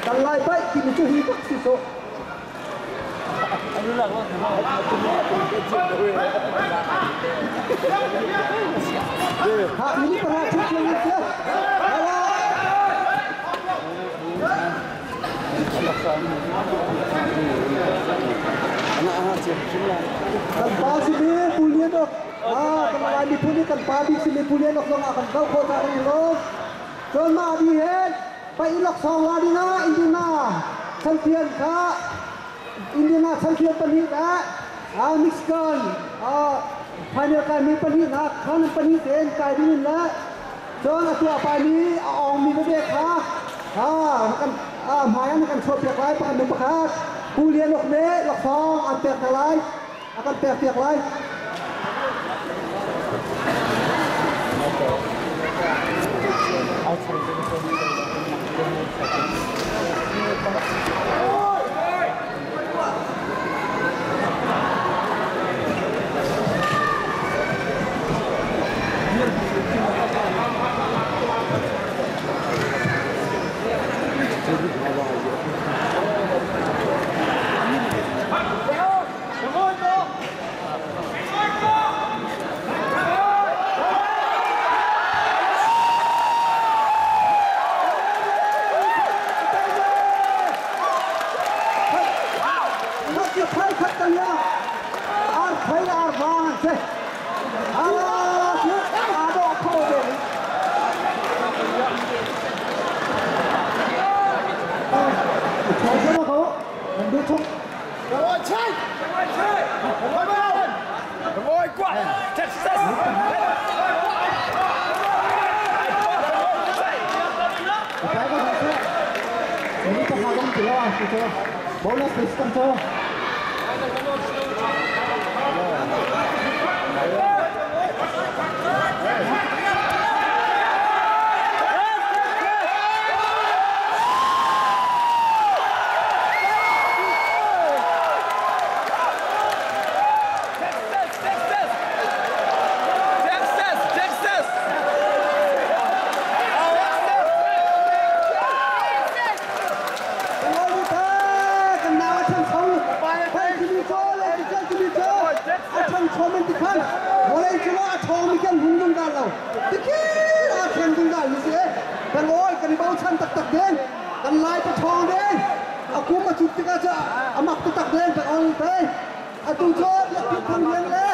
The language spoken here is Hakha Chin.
Kan lai paih timi cu hi bak si sawh. Ha ini pernah cuci ya. Kan pa si mi pulian ok. Ah, kan lai miphun hi kan pa bik si mi pulian ok zong ah kan kau kho ta kan i lawm. Cun mah di he paih laksawng la ding ah Indiana champion kha Indiana champion pahnih le Michigan final kaimi pahnih hna khan pahnih tein kai ding in le cun atu a paimi a awngmi veve kha kan hmai ah kan chuahpiak lai pakhat nu pakhat Pu Lian Uk nih laksawng an pek hna lai a kan pek piak lai. Bonus list Atu cu biakinn thang lian le